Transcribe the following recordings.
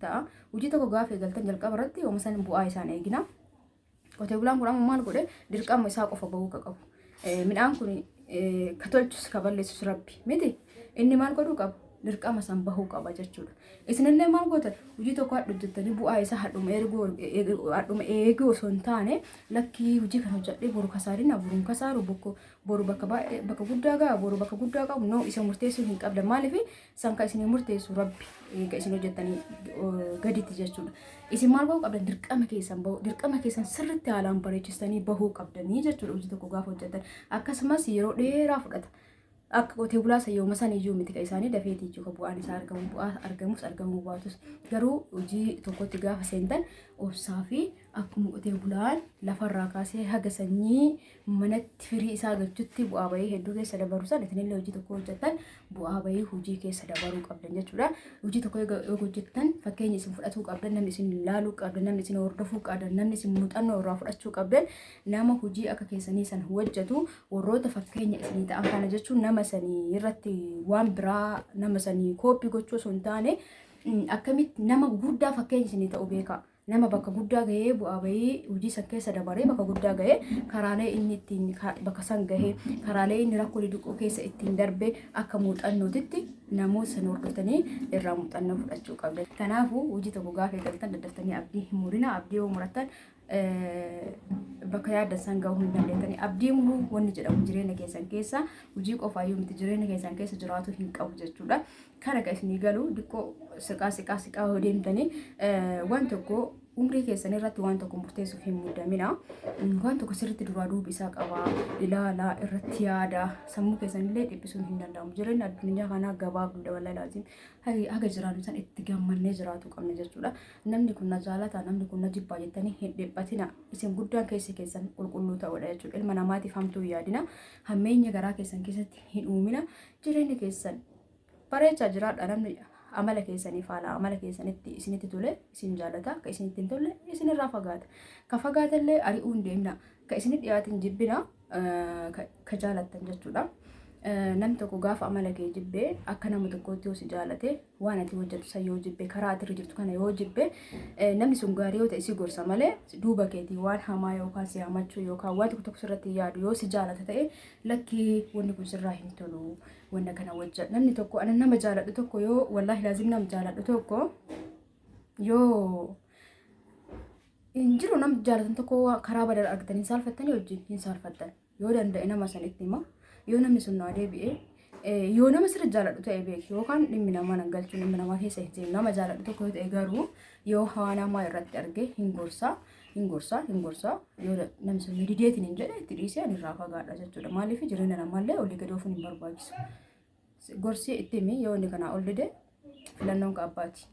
Ta'a. Hojii tokko gaafa eegaltan jalqaba irratti yooma san bu'aa isaan eegina. Qotee bulaan kun amma maal godhe? Dirqama isaa qofa bahuu ka qabu. Midhaan kun ka tolchus ka balleessus Rabbi miti. Inni maal godhuu qaba? Dirqama san bahuu qaba jechuudha. Isinillee maal gootan? Hojii tokko hadhu hojjettanii bu'aa isaa hadhuma erguu hadhuma eeguu osoo hin taane, lakkii, hojii kana hojjedhee boru kasaarina, boru hin kasaaru, boru bakka baay'ee bakka guddaa ga'a, boru bakka guddaa qabu, no, isa murteessuu hin qabdan. Maaliif? San ka isinii murteessu Rabbi, ka isin hojjettanii gaditti jechuudha. Isin maal godhuu qabdan? Dirqama keessan bahu, dirqama keessan sirritti haalaan bareechistanii bahuu qabdanii jechuudha hojii tokko gaafa hojjettan. Akkasumas yeroo dheeraa fudhata. Akka qotee bulaa san yooma san iyyuu miti, ka isaanii dafeeti jechuudha bu'aan isaa argamu, bu'aa argamus argamuu baatus. Garuu hojii tokkotti gaafa seentan obsaa fi akkuma qotee bulaan lafarraa kaasee haga sanyii manatti firii isaa galchutti bu'aa bahii hedduu keessa dabaru san, isinillee hojii tokko hojjettan bu'aa bahii hojii keessa dabaruu qabdan jechuudha. Hojii tokko yoo hojjettan fakkeenya isin fudhatuu qabdan, namni isin laaluu qabdan, namni isin hordofuu qabdan, namni isin muuxannoo irraa fudhachuu qabdan, nama hojii akka keessanii san hojjetu, warroota fakkeenya isinii ta'an kana jechuun nama sanii irratti waan biraa nama sanii kooppii gochuu osoo hin taane, akkamitti nama guddaa fakkeenya isinii ta'u beekaa. Nama bakka guddaa gahee, bu'aa bahii hojii san keessa dabaree bakka guddaa gahee, karaalee inni ittiin bakka san gahee, karaalee inni rakkoo xixiqqoo keessa ittiin darbe, akka muuxannootitti namoota san hordoftanii irraa muuxannoo fudhachuu qabda. Kanaafuu hojii tokko gaafa eegaltan daddaftanii abdii hin murina. Abdii yoo murattan bakka yaaddan san gahuu hin dandeettanii. Abdii muruu wanni jedhamu jireenya keessan keessa, hojii qofaayyuu miti, jireenya keessan keessa jiraatu hin qabu jechuudha. Kana kan isinii galu diqqoo siqaa siqaa siqaa yoo deemtanii waan tokko umrii keessan irratti waan tokko murteessuuf hin muddamina. Waan tokko sirriitti duraa duubi isaa qabaa, ilaalaa, irratti yaada, sammuu keessan illee dhiphisuun hin danda'amu. Jireenya addunyaa kanaa gabaabduudha, wallahi laazim. Haga jiraannu san itti gammannee jiraatu qabna jechuudha. Namni kun na jaalata, namni kun na jibbaa jettanii hin dhiphatina. Isin guddaan keessi keessan qulqulluu ta'uudha jechuudha. Ilma namaatiif hamtuu hin yaadina. Hammeenya garaa keessan keessatti hin uumina. Jireenya keessan bareechaa jiraadha. Namni amala keessaniif haala amala keessanitti isinitti tole isin jaalata, ka isinitti hin tolle isinirraa fagaata. Ka fagaatellee ari'uu hin deemna, ka isinit dhiyaatin jibbina, ka jaalattan jechuudha. Namni tokko gaafa amala kee jibbee, akka nama tokkootti yoo si jaalate, waan ati hojjetu san yoo jibbe, karaa ati irra jirtu kana yoo jibbe, namni sun gaarii yoo ta'e si gorsa malee duuba keetii waan hamaa yookaan si hamachuu yookaan waan tokko tokko sirratti yaadu, yoo si jaalata ta'e, lakkii, wanni kun sirraa hin tolu, wanna kana hojjedhu. Namni tokko, ana nama jaaladhu tokko yoo, wallaahi laazim, nama jaaladhu tokko yoo hin jiru, nama jaalatan tokko karaa badaa argatanii hin saalfattanii, wajjin hin saalfattan. Yoo danda'e nama sanitti hima. Yoo namni sun naa deebi'e, yoo nama sirri jaaladhu ta'e beeki, yookaan dhimmi namaa nan galchuu, dhimmi namaa keessa hin seenu. Nama jaaladhu tokko yoo ta'e garuu, yoo waan hamaa irratti arge hin gorsaa, hin gorsaa, hin gorsaa. Yoo namni sun dideetiin hin jedhe, itti dhiisee ani irraa fagaadha jechuudha. Maaliif? Jireenya namaallee olii gadi oofuun hin barbaachisu. Gorsii itti himi. Yoo inni kanaa ol dide, filannoon ka abbaati.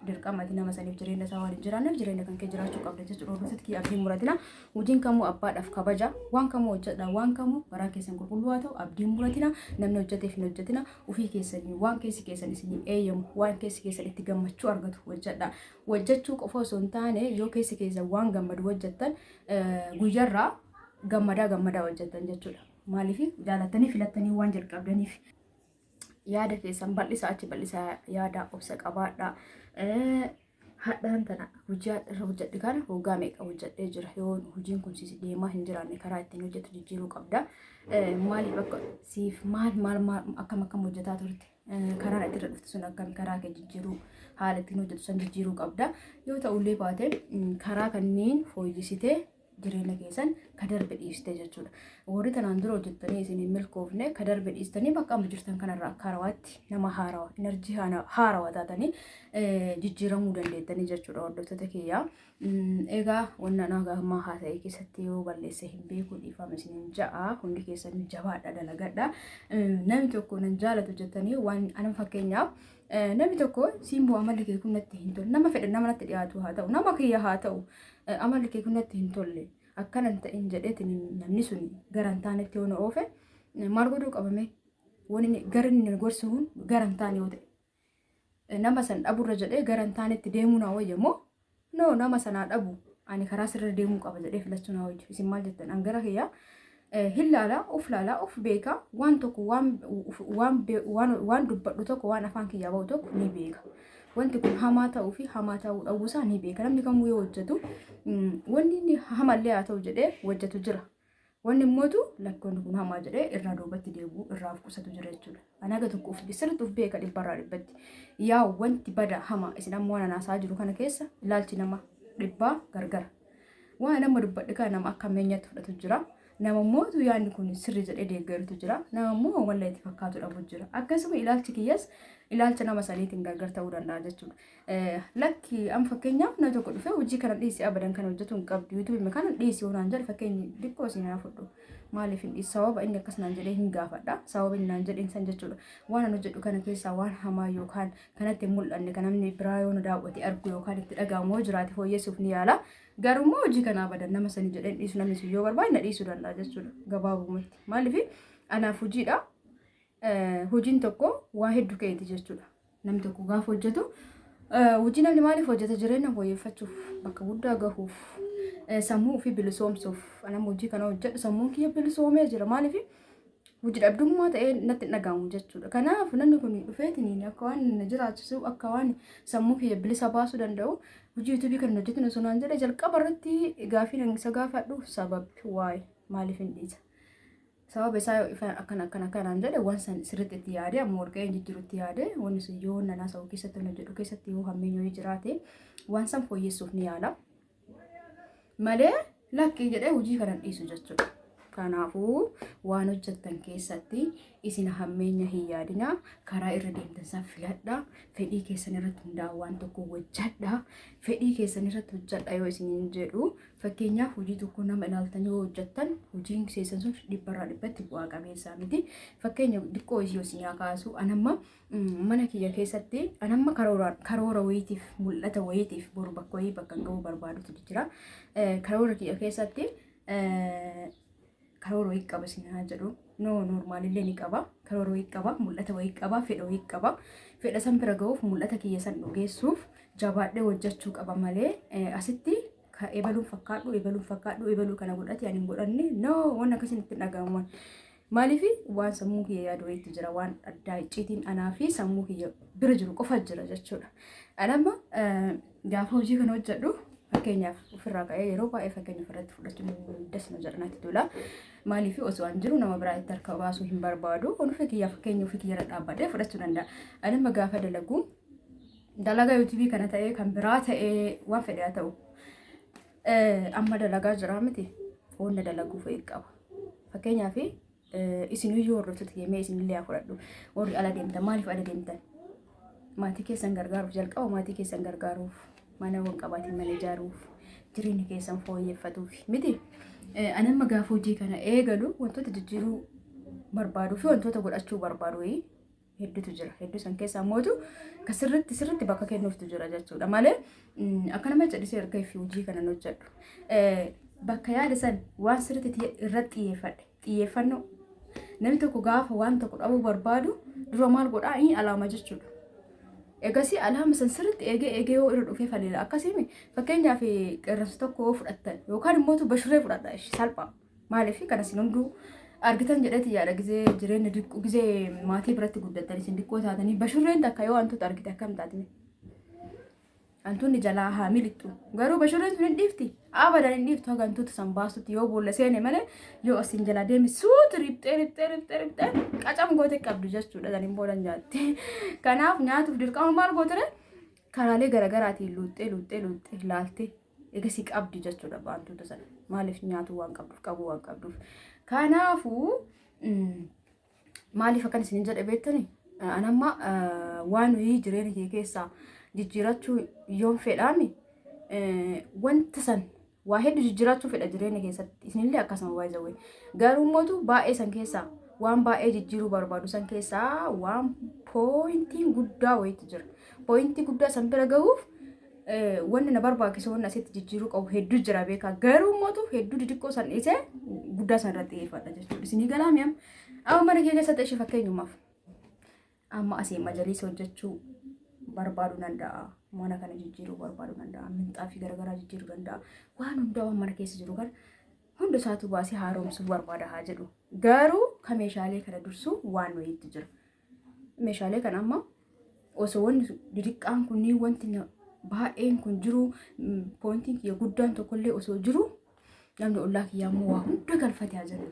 Dirqama ati nama saniif jireenya isaa waan hin jiraanneef, jireenya kan kee jiraachuu qabda jechuudha. Hordoftoota kiyya, abdii muratina. Hojiin kamuu abbaadhaaf kabaja. Waan kamuu hojjedha. Waan kamuu garaa keessan qulqulluu haa ta'u. Abdii muratina. Namni hojjeteef hin hojjetina. Ofii keessanii waan keessi keessan isinii eeyyamu, waan keessi keessan itti gammachuu argatu hojjedha. Hojjechuu qofa osoo hin taane, yoo keessi keessan waan gammadu hojjettan, guyyarraa gammadaa gammadaa hojjettan jechuudha. Maaliif? Jaalattanii filattanii waan jalqabdaniif. Yaada keessan bal'isaa, achi bal'isaa yaada, obsa qabaadha. Hadhaan tana hojii irra hojjedhe kana waggaa meeqa hojjedhee jira? Yoo hojiin kun si deemaa hin jiraanne, karaa ittiin hojjettu jijjiiruu qabda. Maaliif akka siif maal maal maal akkam akkam hojjetaa turte? Karaan itti irra dhufte sun akkam? Karaa kee jijjiiruu, haala ittiin hojjetu san jijjiiruu qabda. Yoo ta'ullee baate, karaa kanneen fooyyessitee jireenya keessan ka darbe dhiiste jechuudha. Warri tanaan dura hojjettanii isin hin milkoofne, ka darbe dhiistanii bakka amma jirtan kanarraa akka haarawaatti, nama haarawa, enerjii haarawa taatanii jijjiiramuu dandeettanii jechuudha, hordoftoota kiyyaa. Egaa wanna nagaa ammaa haasa'e keessatti yoo balleesse hin beeku, dhiifama isiniin ja'a. Hundi keessan jabaadha, dalagadha. Namni tokko nan jaalatu jettanii waan ana, fakkeenyaaf, namni tokko simboo amalli kee kun natti hin tolle, nama fedhe, nama natti dhiyaatu haa ta'u, nama kiyya haa ta'u, amalli kee kun natti hin tolle, akkana hin ta'in jedheetiin namni sun gara hin taanetti yoo na oofe, maal godhuu qabame? Wani gara inni gorsu kun gara hin taane yoo ta'e, nama san dhaburra jedhee gara hin taanetti deemuu naa wayya moo, no, nama sanaa dhabu, ani karaa sirra deemuu qaba jedhee filachuu naa wayya? Isin maal jettan? An gara kiyyaa hin laalaa, uf laalaa, uf beeka. Waan tokko waan waan waan waan dubbadhu tokko, waan afaan kiyyaa bahu tokko ni beeka. Wanti kun hamaa ta'uu fi hamaa ta'uu dhabuusaa ni beeka. Namni kamuu yoo hojjetu wanni inni hamallee haa ta'u jedhee hojjetu jira. Wanni immootu lakki wanni kun hamaa jedhee irraa duubatti deebi'u irraa of qusatu jira jechuudha. Ani haga tokko of sirriitti of beeka dhibbarraa dhibbatti. Yaa wanti bada hama isin amma waan anaasaa jiru kana keessa ilaalchi nama dhibbaa gargara. Waan nama dubbadhe kana nama akka ammeenyaatti fudhatu jira. Nama immoo yaadni kun sirrii jedhee deeggarutu jira. Nama immoo walla itti fakkaatu dhabu jira. Akkasuma ilaalchi kiyyas ilaalcha nama saniitiin gargar ta'uu danda'a jechuudha. Lakki amma fakkeenyaaf nama tokko dhufee hojii kana dhiisii abadan kana hojjetu hin qabdu yuutuubii kana dhiisii yoo naan jedhe fakkeenyi xiqqoo isin haa fudhu. Maaliif hin dhiisu sababa inni akkas naan jedhee hin gaafadha. Sababa inni naan jedheen san jechuudha. Waan an hojjedhu kana keessaa waan hamaa yookaan kanatti hin mul'anne kan namni biraa yoo nu daawwate argu yookaan itti dhaga'amu yoo jiraate fooyyessuuf ni yaala. Garuu immoo hojii kana abadan nama sani jedheen dhiisu namni sun yoo barbaade na dhiisuu danda'a jechuudha gabaabumatti. Maaliif anaaf hojiidha. Hojiin tokko waa hedduu keeti jechuudha. Namni tokko gaafa hojjetu hojii namni maaliif hojjeta jireenya fooyyeffachuuf bakka guddaa gahuuf sammuu ofii bilisoomsuuf anam hojii kana hojjedhu sammuun kiyya bilisoomee jira maaliif hojii dhabdummaa ta'ee natti hin dhaga'amu jechuudha. Kanaaf namni kun dhufeetiin akka waan na jiraachisu akka waan sammuu kiyya bilisa baasuu danda'u hojii yuutuubii kan hojjetu osoo naan jedhe jalqaba irratti gaafii nan isa gaafadhu sababbi waa'ee maaliif hin dhiisa. Sababa isaa yoo ifa akkana akkana akkanaan jedhe waan san sirriitti itti yaade amma wal ga'een jijjiirutti yaade wanni sun yoo nanaa sa'u keessatti hojjedhu keessatti yoo hammeenyi yoo jiraate waan san fooyyessuuf ni yaala. Malee lakkii jedhee hojii kana dhiisu jechuudha. Kanaafuu waan hojjettan keessatti isin hammeenya hin yaadina. Karaa irra deemtan san filadha. Fedhii keessan irratti hundaa'aa waan tokko hojjedha. Fedhii keessan irratti hojjedha yoo isiniin jedhu fakkeenyaaf hojii tokko nama ilaaltan yoo hojjettan hojiin keessan sun dhibbarraa dhibbatti bu'aa qabeessaa miti. Fakkeenya xiqqoo isii isin haa kaasu anamma mana kiyya keessatti anamma karoora wayiitiif mul'ata wayiitiif boru bakka wayii bakka hin ga'uu barbaadutu jira. Karoora kiyya keessatti karoora wayii qaba isin haa jedhu. No normaalillee ni qaba. Karoora wayii qaba, mul'ata wayii qaba, fedha wayii qaba. Fedha san bira ga'uuf mul'ata kiyya san dhugeessuuf jabaadhee hojjechuu qaba malee asitti ka ebaluun fakkaadhu ebaluun fakkaadhu ebaluu kana godhate ani hin godhanne no waan akkasiin itti dhaga'amu. Maaliif waan sammuu kiyya yaadu wayiitu jira waan addaa icciitiin anaa fi sammuu kiyya bira jiru qofa jira jechuudha. Ani amma gaafa hojii kana hojjedhu fakkeenyaaf ofirraa ka'ee yeroo baay'ee fakkeenya ofirratti fudhachuun das na jedha natti tola. Maaliif osoo an jiru nama biraa itti harka baasuu hin barbaadu. Kun ofii kiyya fakkeenya ofii kiyyarra dhaabbadhee fudhachuu danda'a. Ani amma gaafa dalagu dalagaa yuutuubii kana ta'ee kan biraa ta'ee waan fedhe haa ta'u. Amma dalagaa jira miti wanna dalaguu fe'e qaba. Fakkeenyaaf isiniyyuu hordoftoota deemee isinillee haa fudhadhu. Warri ala deemtan maaliif ala deemtan? Maatii keessan gargaaruuf jalqaba maatii keessan gargaaruuf mana waan qabaatiin mana ijaaruuf jireenya keessan fooyyeffatuuf miti. Ani amma gaafa hojii kana eegalu wantoota jijjiiruu barbaaduu fi wantoota godhachuu barbaadu wayii hedduutu jira. Hedduu san keessaa mootu ka sirritti sirritti bakka kennuuftu jira jechuudha. Malee akka nama callisee erga fi hojii kana hojjedhu. Bakka yaada san waan sirritti irratti xiyyeeffadhe xiyyeeffannoo namni tokko gaafa waan tokko dhabuu barbaadu dura maal godhaa inni alaama jechuudha. Egasii alaama san sirriitti eegee eegee yoo irra dhufee faleela akkasii fakkeenyaaf qeerransa tokko yoo fudhattan yookaan immoo bashurree fudhadha ishee salphaa. Maaliif kana isin hunduu argitan jedheeti yaada gizee jireenya diqqoo gizee maatii biratti guddattan isin diqqoo taatanii bashurreen takka yoo hantuuta argite akkam taatime. Hantuunni jalaa haa milixxu. Garuu bashurreen sun hin dhiifti. Abadan hin dhiiftu haga hantuuta san baastutti yoo boolla seene malee yoo asiin jalaa deemi suuti riphxee riphxee riphxee riphxee qacam goote qabdu jechuudha saniin booda nyaatti. Kanaaf nyaatuuf dirqama maal gootere karaalee garaagaraatiin luuxxee luuxxee luuxxee laaltee egasii qabdi jechuudha wantoota sana. Maaliif nyaatuu waan qabduuf qabuu waan qabduuf. Kanaafuu maaliif akkan isin jedhe beektani? An amma waan nuyi jireenya kee keessaa jijjiirachuu yoon fedhaami wanta san waa hedduu jijjiirachuu fedha jireenya keessatti isinillee akkasuma baay'ee garuu mootu baay'ee san keessaa waan baay'ee jijjiiruu barbaadu san keessaa waan pooyintiin guddaa wayiitu jira. Pooyintii guddaa san bira gahuuf wanni na barbaachisu wanni asitti jijjiiruu qabu hedduu jira beekaa garuu mootu hedduu xixiqqoo san dhiisee guddaa san irratti xiyyeeffadha jechuudha. Isinii galaa mi'am. Amma mana kee keessatti ishee fakkeenyumaaf amma asii majaliisa hojjechuu barbaaduu danda'a. Mana kana jijjiiruu barbaaduu danda'a. Minxaafii garaagaraa jijjiiruu danda'a. Waan hundaa waan mana keessa jiru kana hunda isaatu baasee haaromsuu barbaada haa jedhu. Garuu ka meeshaalee kana dursuu waan wayiitu jira. Meeshaalee kana amma Osoo wanni didiqqaan kunniin wanti baay'een kun jiru, pointiin kiyya guddaan tokkollee osoo jiru, namni ollaa kiyyaa immoo waa hunda galfate haa jennu.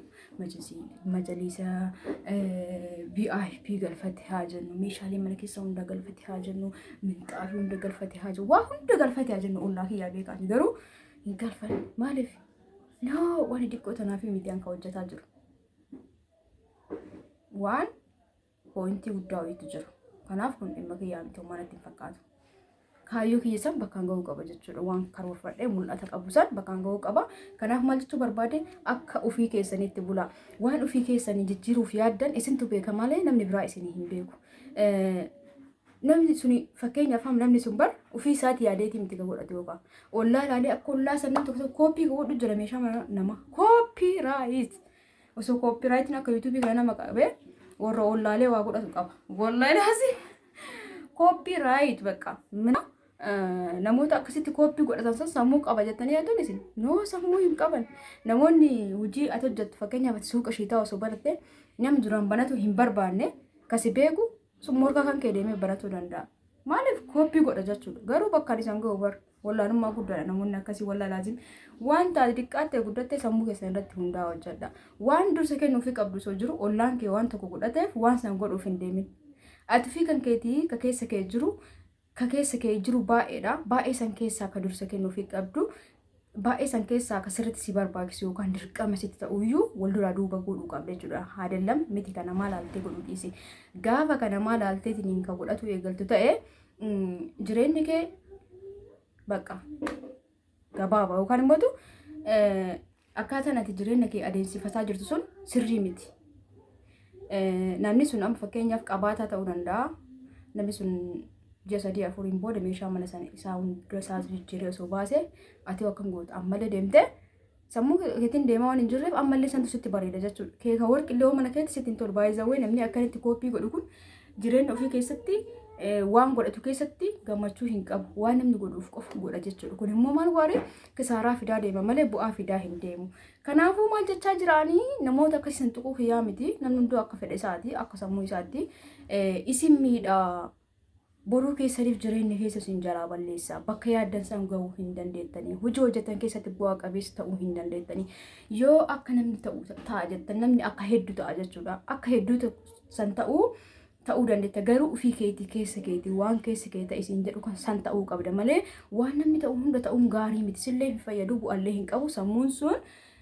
Majaliisa VIP galfate haa jennu. Meeshaalee mana keessa hunda galfate haa jennu. Minxaafii hunda galfate haa jennu. Waa hunda galfate haa jennu, ollaa kiyyaa beekaan garuu hin galfanne. Maaliif? No, waan xiqqoo tanaaf miti an ka hojjetaa jiru. Waan pointii guddaa wayiitu jiru. Kanaaf kun dhimma kiyyaa miti, homaa natti hin fakkaatu. Kaayyoo kiyya san bakkaan gahuu qaba jechuudha. Waan karoorfadhee mul'ata qabu san bakkaan gahuu qaba. Kanaaf maal jechuu barbaade, akka ofii keessaniitti bulaa. Waan ofii keessanii jijjiiruuf yaaddan isintu beeka malee namni biraa isinii hin beeku. Namni suni, fakkeenyaaf, namni sun bar ofii isaati yaadeetii miti ka godhatu, yookaan ollaa ilaalee akka ollaa san namni tokko tokko copy godhu jira, meeshaa mana nama copyright. Osoo copyrightiin akka YouTubeii kana nama qabee, warra ollaalee waa godhatu qaba. Wallahi copyright bakka mina namoota akkasitti copy godhatan san sammuu qaba jettanii yaaddan isin? No, sammuu hin qaban. Namoonni hojii ati hojjettu, fakkeenyaaf ati suuqa shiitaa osoo banatte, namni duraan banatu hin barbaanne kasi beeku sun morkaa kan kee deemee baratuu danda'a. Maaliif? Copy godha jechuudha. Garuu bakka isaan ga'u bar wallaalummaa guddaadha namoonni akkasii. Wallaa laazim waan taate xiqqaattee guddattee sammuu keessan irratti hundaa hojjedha. Waan dursa kennuufii qabdu osoo jiru, ollaan kee waan tokko godhateef waan san godhuuf hin deemin. Ati fi kan keetii ka keessa kee jiru baay'eedha. Baay'ee san keessaa ka dursa kennuufii qabdu, baay'ee san keessaa ka sirriitti si barbaachisu yookaan dirqama sitti ta'uyyuu wal duraa duuba godhuu qabda jechuudha. Haadallam miti kana maal laaltee godhuu dhiisi. Gaafa kana maal laalteetiin ka godhatu eegaltu ta'e, jireenyi kee bakka gabaabaa yookaan immoo akkaataan ati jireenya kee adeemsifataa jirtu sun sirrii miti. Namni sun amma fakkeenyaaf qabaataa ta'uu danda'a. Namni sun ji'a 3 4n booda meeshaa mana sana isaa hunda isaa jijjiiree osoo baase, ati akkam goota? Ammallee deemtee sammuu keetiin deemaa waan hin jirreef ammallee santu sitti bareeda jechuudha. Keeka warqillee mana keetti sitti hin tolu. Baay'ee namni akkanatti copy godhu kun jireenya ofii keessatti waan godhatu keessatti gammachuu hin qabu. Waan namni godhuuf qofa godha jechuudha. Kun immoo maal waaree kisaaraa fidaa deema malee bu'aa fidaa hin deemu. Kanaafuu maal jechaa jiraanii, namoota akkasiin tuquu kiyyaa miti. Namni hunduu akka fedha isaati, akka sammuu isaatti isin miidhaa. Boruu keessaniif jireenya keessa isin jalaa balleessa. Bakka yaaddan san gahuu hin dandeettanii. Hojii hojjetan keessatti bu'aa qabeessa ta'uu hin dandeettanii. Yoo akka namni ta'u ta'a jettan, namni akka hedduu ta'a jechuudha. Akka hedduu san ta'uu dandeetta. Garuu ofii keetii, keessa keetii, waan keessa kee ta'e isin jedhu kan san ta'uu qabda malee waan namni ta'u hunda ta'uun gaarii miti. Sillee hin fayyadu, bu'allee hin qabu. Sammuun sun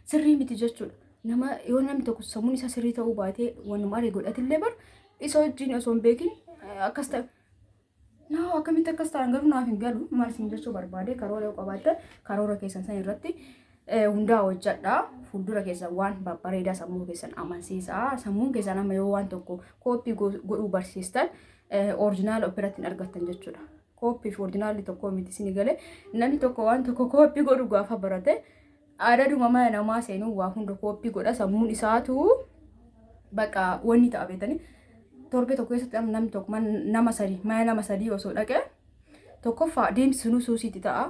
sirrii miti jechuudha. Nama yoo namni tokko sammuun isaa sirrii ta'uu baatee wanuma aree godhatillee bar isa wajjin osoo hin beekin akkas ta'e. Naa akkamitti akkas ta'an garuu naaf hin galu. Maal isin jechuu barbaade, karoora yoo qabaattan karoora keessan san irratti hundaa hojjedha. Fuuldura keessan waan babbareedaa sammuu keessan amansiisa. Sammuun keessan amma yoo waan tokko copy godhuu barsiistan, original of biratti hin argattan jechuudha. Copy fi originalli tokko miti, isin galee? Namni tokko waan tokko copy godhu gaafa barate, adaduma mana namaa seenuu waa hunda copy godha, sammuun isaatu bakka wanni ta'a beetanii. Torbee tokko keessatti namni tokko nama sadii, mana nama sadii osoo dhaqe, tokkoffaa deemsi suusiitti ta'a.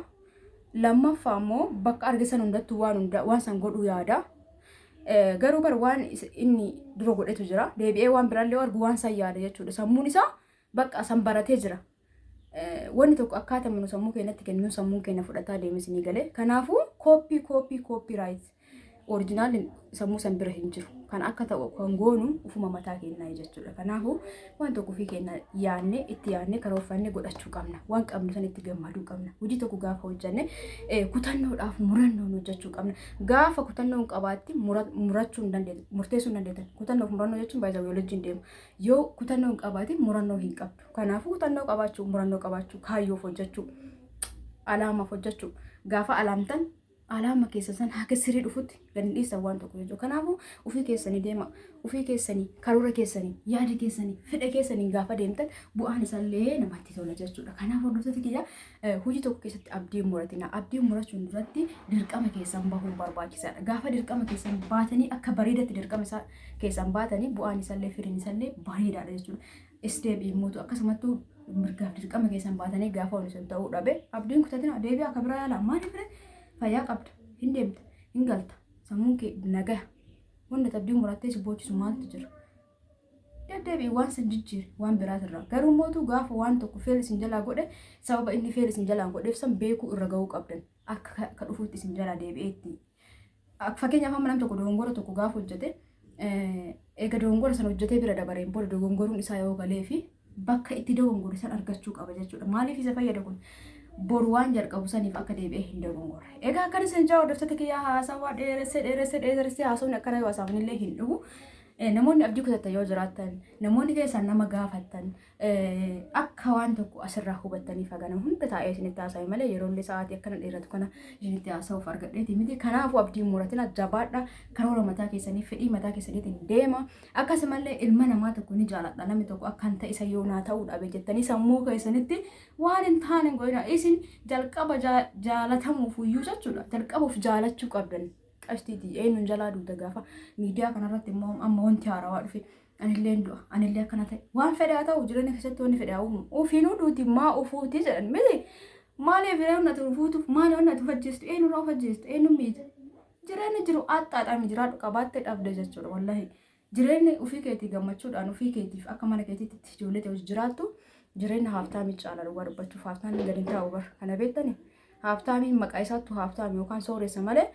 Lammaffaa immoo bakka argisan hundattuu waan hunda waan san godhuu yaada. Garuu bar waan inni dura godhetu jira. Deebi'ee waan biraallee argu waan san yaada jechuudha. Sammuun isaa bakka san baratee jira. Wanni tokko akkaataa nu sammuu keenyatti kennu sammuun keenya fudhataa deemes ni galee. Kanaafuu copy, copy, copyright, originalli sammuu san bira hin jiru. Kan akka ta'u kan goonu ufuma mataa keenyaa jechuudha. Kanaafuu waan tokko ofii keenya yaadne, itti yaadne, karoorfannee godhachuu qabna. Waan qabnu san itti gammaduu qabna. Hojii tokko gaafa hojjenne kutannoodhaaf murannoon hojjechuu qabna. Gaafa kutannoon qabaatti murachuu hin dandeettu, murteessuu hin dandeettan. Kutannoof murannoo jechuun baay'ee waliin deema. Yoo kutannoo hin qabaatin murannoo hin qabdu. Kanaafuu kutannoo qabaachuu, murannoo qabaachuu, kaayyoof hojjechuu, alaamaaf hojjechuu. Gaafa alaamtan alaama keessa san haga sirrii dhufutti gadi hin dhiistan waan tokko jechuudha. Kanaafuu ofii keessanii deema, ofii keessanii, karoora keessanii, yaada keessanii, fedha keessanii gaafa deemtan bu'aan isaallee namatti tola jechuudha. Kanaaf hordoftoota kiyya, hojii tokko keessatti abdii muratina. Abdii murachuun duratti dirqama keessan bahuun barbaachisaadha. Gaafa dirqama keessan baatanii, akka bareedatti dirqama isaa keessan baatanii, bu'aan isaallee firiin isaallee bareedaadha jechuudha. Isteebii immoo akkasumattuu mirgaaf dirqama keessan baatanii gaafa wanti sun ta'uu dhabe abdiin kutatina, deebi'aa akka biraa yaala. Maaliif? Fayyaa qabda, hin deemta, hin galta, sammuun kee nagaya. Wanta abdii murattee si boochisu maaltu jira? Deddeebi'i waan san jijjiiri waan biraatirraa. Garuu mootu gaafa waan tokko fail isin jalaa godhe sababa inni fail isin jalaa godheef san beekuu irra gahuu qabdan. Akka ka dhufuutti isin jalaa deebi'ee itti. Fakkeenyaaf amma nam tokko dogongora tokko gaafa hojjete eega dogongora sana hojjetee bira dabareen booda dogongoruun isaa yoo galee fi bakka itti dogongore san argachuu qaba jechuudha. Maaliif isa fayyada kun? Boru waan jalqabu saniif akka deebi'ee hin dogongorre. Egaa akkana isin jaa hordoftoota kiyyaa haasawaa dheeressee dheeressee dheeressee haasawni akkana yoo haasawni hin dhugu. Namoonni abdii kutattan yoo jiraattan, namoonni keessan nama gaafattan, akka waan tokko asirraa hubattaniif hagana hunda taa'ee isinitti haasa'e malee yeroo illee sa'aatii akkana dheeratu kana isinitti haasa'uuf argadheeti miti. Kanaafuu abdii muratina jabaadha. Karoora mataa keessanii fedhii mataa keessaniitiin deema. Akkasumallee ilma namaa tokko ni jaaladha. Namni tokko akkan ta'e isa yoo naa ta'uu dhabe jettanii sammuu keessanitti waan hin taane hin godhina. Isin jalqaba jaalatamuuf iyyuu jechuudha. Jalqabuuf jaalachuu qabdan. Qashtiiti eenyuun jalaa duuta gaafa miidiyaa kanarratti immoo amma wanti haarawaa dhufe anillee du'a anillee akkana ta'e waan fedhe haa ta'u jireenya keessatti wanni fedhe haa uumamu ufiinuu duuti maa ufuuti jedhan miti maaliif jireenya ati ufuutuuf maali wanni ati ufajjeestu eenyurraa ufajjeestu eenyuun miita jireenya jiru axxaaxaami jiraadhu qabaatte dhabde jechuudha wallahi jireenya ofii keetii gammachuudhaan ofii keetiif akka mana keetiitti itti ijoollee ta'e jiraattu jireenya haaftaamii caala dhugaa dubbachuuf haaftaamiin gadi hin taa'u bar kana beektani haaftaamiin maqaa isaattu haaftaami yookaan sooressa malee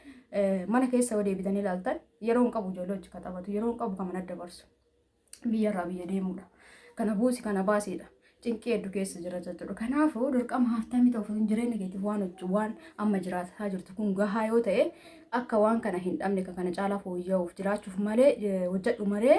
mana keessa yoo deebitanii ilaaltan yeroo hin qabu ijoollee hojii ka taphatu yeroo hin qabu kan mana dabarsu biyyarraa biyya deemudha kana buusi kana baasiidha cinqii hedduu keessa jira jechuudha. Kanaafuu dirqama haaftaamii ta'uuf jireenya keetiif waan hojju waan amma jiraataa jirtu kun gahaa yoo ta'e akka waan kana hin dhabne kan kana caalaa fooyya'uuf jiraachuuf malee hojjedhu malee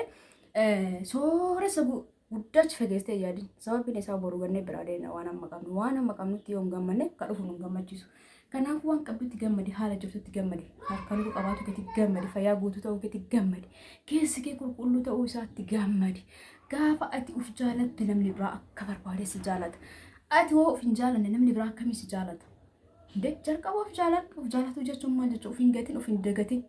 sooressa guddachi fageessitee yaadin. Sababiin isaa boru gannee biraa deemna waan amma qabnu waan amma qabnutti yoo hin gammanne ka dhufu nu hin gammachiisu. Kanaafuu waan qabdutti gammadi haala jirtutti gammadi harka luka qabaatu keetti gammadi fayyaa guutuu ta'uu keetti gammadi keessi kee qulqulluu ta'uu isaatti gammadi. Gaafa ati uf jaalatte namni biraa akka barbaade si jaalata. Ati hoo of hin jaalanne namni biraa akkamii si jaalata? De jalqaba of jaaladhu. Of jaalatuu jechuun maal jechuudha? Of hin gatin, of hin dagatin,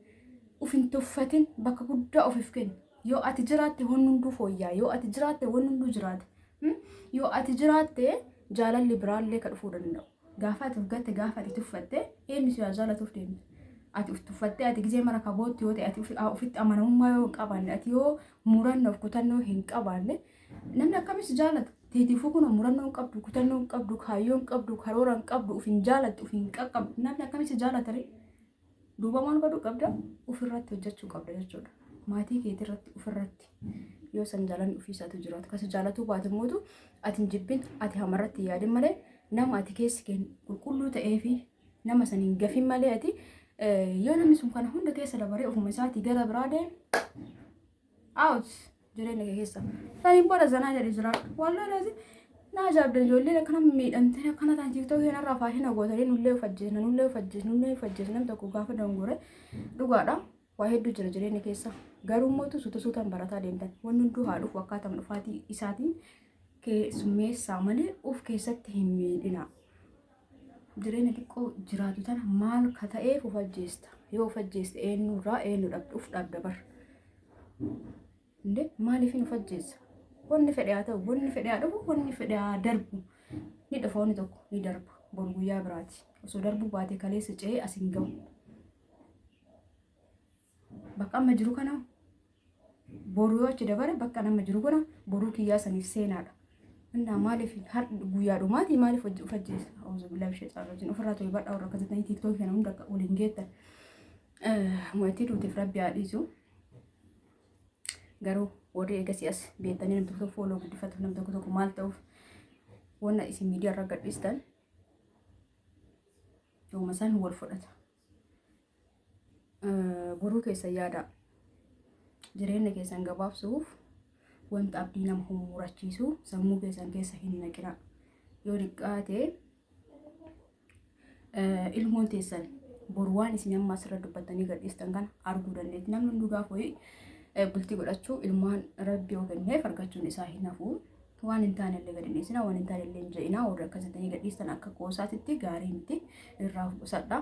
of hin tuffatin, bakka guddaa ofiif kenni. Yoo ati jiraatte wanni hunduu fooyya'a. Yoo ati jiraatte wanni hunduu jiraata. Yoo ati jiraatte jaalalli biraallee ka dhufuu danda'u. Gaafa ati of gatte gaafa ati tuffatte eenyu si haa jaalatuuf deemta? Ati of tuffattee ati gizee mara kabootti yoo ta'e ati ofitti amanamummaa yoo hin qabaanne ati yoo murannoo fi kutannoo hin qabaanne namni akkamii si jaalata? Teetiifuu kun murannoo hin qabdu, kutannoo hin qabdu, kaayyoo hin qabdu, karoora hin qabdu, of hin jaalattu, of hin qaqqabdu. Namni akkamii si jaalata ree? Duuba maal godhuu qabda? Ofirratti hojjechuu qabda jechuudha. Maatii keetirratti ofirratti yoo san jaalanni ofii isaatu jiraatu. Kasi jaalatuu baate mootu ati hin jibbin ati hamarratti hin yaadin malee nama ati keessi kee qulqulluu ta'ee fi nama san hin gafin malee ati yoo namni sun kana hunda keessa dabaree ofuma isaatii gara biraa deeme out jireenya kee keessa. Saniin booda zanaa jedhi jiraadhu. Wallahi laazim na ajaa'ibda ijoolleen akkana miidhamtee akkana ta'an tiiktookii kanarraa faashina gootanii nullee of ajjeesna nullee of ajjeesna nullee of ajjeesna namni tokko gaafa dongore dhugaadha. Waa hedduu jira jireenya keessa. Garuu mootu suuta suutaan barataa deemtan. Wanni hunduu haa dhufu akkaatama dhufaatii isaatiin keessummeessaa malee of keessatti hin miidhina. Jireenya xiqqoo jiraatu tana maal ka ta'eef of ajjeesta? Yoo of ajjeeste eenyurraa eenyu dhabda of dhabda bar. Inde maaliif hin of ajjeessa? Wanni fedhe haa ta'u, wanni fedhe haa dhufu, wanni fedhe haa darbu. Ni dhufa wanni tokko ni darba. Boru guyyaa biraati. Osoo darbuu baate kaleessa ce'ee as hin gahu. Bakka amma jiru kana boru yoo achi dabare bakka amma jiru kana boruu kiyyaa saniif seenaadha. Innaa maaliif har guyyaa dhumaatii maaliif of ajjeessa? Auzu billahi sheexaan wajjin ofirraa ta'e badhaa warra akkasitanii tiiktookii kana hunda akka waliin geettan. Mootii duutiif rabbi haa dhiisu. Garuu warri eegasii as beektanii nam tokko tokko fooloo guddifatuuf nam tokko tokko maal ta'uuf wanna isin miidiyaa irra gadhiistan yooma isaan wal fudhata. Boruu keessan yaadaa. Jireenya keessan gabaabsuuf wanta abdii nama murachiisu sammuu keessan keessa hin naqina. Yoo xiqqaate ilmoon teessan boru waan isin amma asirra dubbattanii gadhiistan kana arguu dandeetti. Namni hunduu gaafa wayii bultii godhachuu ilmaan rabbi yoo kenneef argachuun isaa hin hafu. Waan hin taane illee gadi hin dhiisina, waan hin taane illee hin je'ina. Warri akkasitanii gadhiistan akka qoosaatitti gaarii miti irraa of qusadha.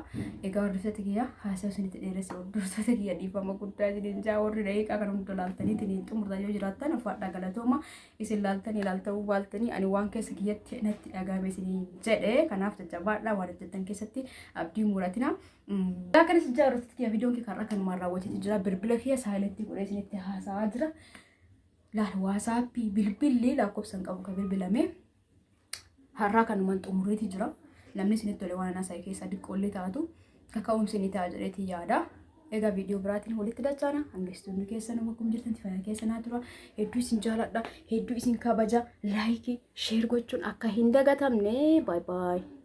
Egaa hordoftoota kiyya haasaa isinitti dheeresse hordoftoota kiyya dhiifama guddaa isiniin jaa warri daqiiqaa kana hunda laaltaniitiin hin xumurtan yoo jiraattan ulfaadhaa galatooma isin laaltanii laalta'uu baaltanii ani waan keessa kiyyatti natti dhagahame isiniin jedhe kanaaf jajjabaadha waan hojjettan keessatti abdii muratina. Egaa kanas jaa hordoftoota kiyya viidiyoon kee karra kanumaan raawwateeti jira bilbila kiyya saayilentii godhee isinitti haasa'aa jira. Laal, WhatsAppii bilbilli lakkoofsa hin qabu ka bilbilame. Har'aa kanumaan xumureeti jira. Namni isinitti tole waan anaa keessaa diqqoollee taatu kaka'umsi ni ta'a jedheeti yaada. Egaa viidiyoo biraatiin walitti dachaana. Hangeessitoonni keessan akkuma jirtan fayyaa keessa naa tura. Hedduu isin jaaladha. Hedduu isin kabaja. Like, share gochuun akka hin dagatamne. Bye bye.